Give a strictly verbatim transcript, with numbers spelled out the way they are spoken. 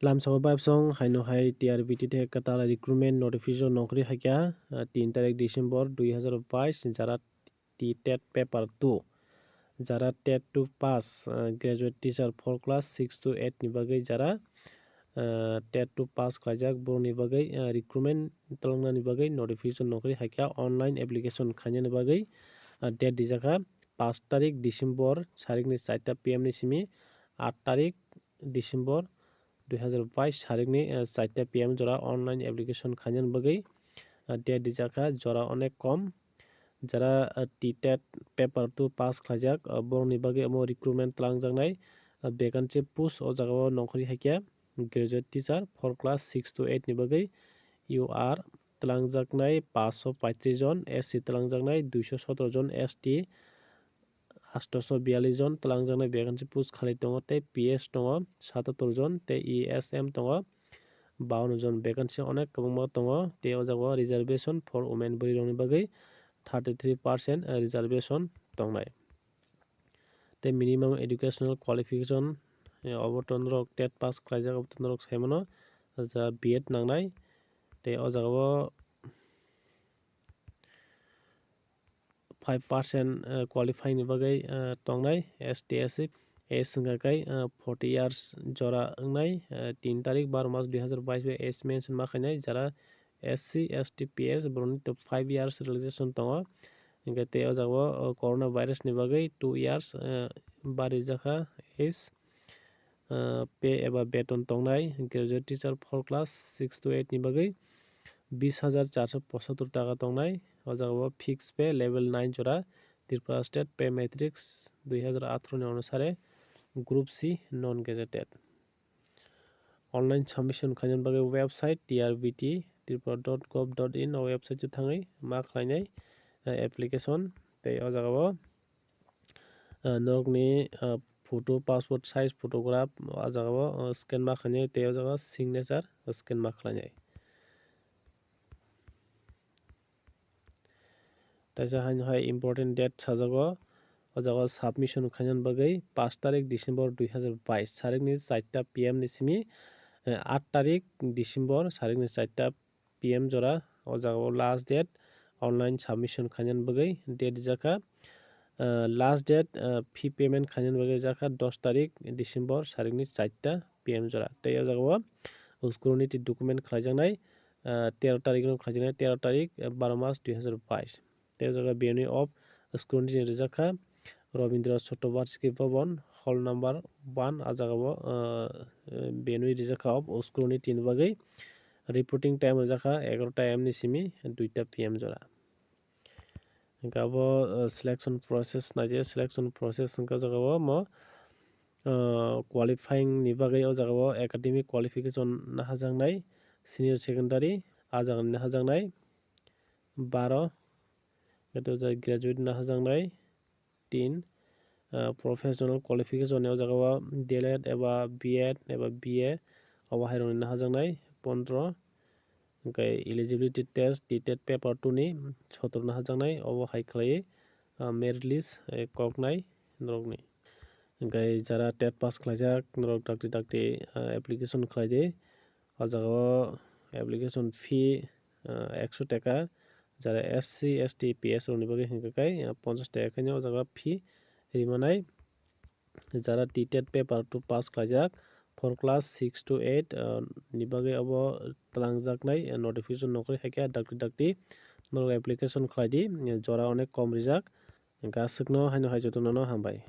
Lamsao babsong haino hai T R B T the kwtal recruitment notification nokri hakya, ah, tin tarik December dui hazar bais, jara T tet paper two, jara tet two pass, ah, graduate teacher four class six to eight ni bagwi jara, ah, tet two pass khlaijak borokni bagwi, ah, recruitment twlangnani bagwi notification nokri hakya online application khainani bagwi, ah, date dijakha paanch tarik December sarikni charta P M ni simi aat tarik December dui hazar bais sarikni, eh, charta P M jora online application khainani bagwi, eh, date dijakha jora onek kom. Jara, eh, T tet paper two pass khlaijak, eh, borokni bagwi omo recruitment twlangjaknai, eh, vacancy post o jagao nongkhorwi haikhe graduate teacher four class six to eight ni bagwi U R twlangjaknai paanch sho paitris jon, S C twlangjaknai dui sho sotoro jon, S T aatso biyallis jon twlangjaknai vacancy post khali tongo, tei P S tongo satattor jon, tei E S M tongo bawanno jon. Vacancy onek kwbangma tongo, tei o jagao reservation for women bwrwirokni bagwi thirty three percent reservation tongnai. Tei minimum educational qualification, eh, obo to norok tet pass khlaijak, obo to norok sai mano, ja B Ed nangnai. Tei o jagao five percent, eh, qualifying ni bagwi, eh, tongnai S T S C. Age wngkha khe, eh, forty years jora wngnai, eh, tin tarik baro mas dui hazar bais bai age mention ma khainai, jara S C, S T, P S borokni to five years relaxation tongo. Hingkhe tei o jagao, o, corona virus ni bagwi two years, eh, barijakha age, eh, pay eba beton tongnai, graduate teacher four class six to eight ni bagwi bis hajar charsho pochottor taka tongnai. O jagao fixed pay level nine jora Tripura State Pay Matrix dui hazar atharo ni onusare Group C non gazetted. Online submission khainani bagwi website T R B T tripura dot gov dot in o website o thangwi ma khlainai, eh, application. Tei o jagao, eh, norokni, eh, photo, passport size photograph o jagao, eh, scan ma khlainai, tei o jaga signature scan ma khlainai. Taisa haino hai important date sajago. O jaga submission khainani bagwi paanch tarik December dui hazar bais sarikni charta P M ni simi, eh, aat tarik December sarikni charta P M jora. O jaga o last date online submission khainani bagwi date rijakha. Eh, last date, eh, fee payment khainani bagwi rijakha dos tarik December sarikni charta P M jora. Tei o jaga o scrutiny document khlaijaknai, eh, tero tarik no khlaijaknai, tero tarik, eh, baro mas dui hazar bais. Tei o jaga venue of scrutiny rijak kha Rabindra Chakrabarti Bhavan, hall number one, a jaga o, ah, venue rijak kha of scrutiny ni bagwi. Reporting time rijak kha egarota A M ni simi duita P M jora. Hingkhe abo, ah, selection process naidi, selection process hingkhe o jaga o omo, ah, qualifying ni bagwi o jaga o academic qualification nahajaknai, senior secondary, a jaga ni nahajaknai baro, hingkhe o jaga graduate nahajaknai tin, ah, professional qualification ni o jaga o D L Ed eba B Ed eba B A obo hai rokni nahajaknai pondro, hingkhe eligibility test, T tet paper two ni sotoro nahajaknai, obo hai khlaiwi, ah, merit list, eh, koknai norokni. Hingkhe jara tet pass khlaijak norok dakti dakti, ah, application khlaidi. O jaga o application fee, ah, ekso taka, jara S C, S T, P S rokni bagwi hingkha khe, ah, ponchash taka khaino o jaga fee rimanai. Jara T tet paper two pass khlaijak, four class six to eight, ah, ni bagwi obo twlangjaknai, ah, notification nokri hai khe dakti dakti norok application khlaidi, jora onek kom rijak. Hingkhe aswkno haino hai jotono no hambai.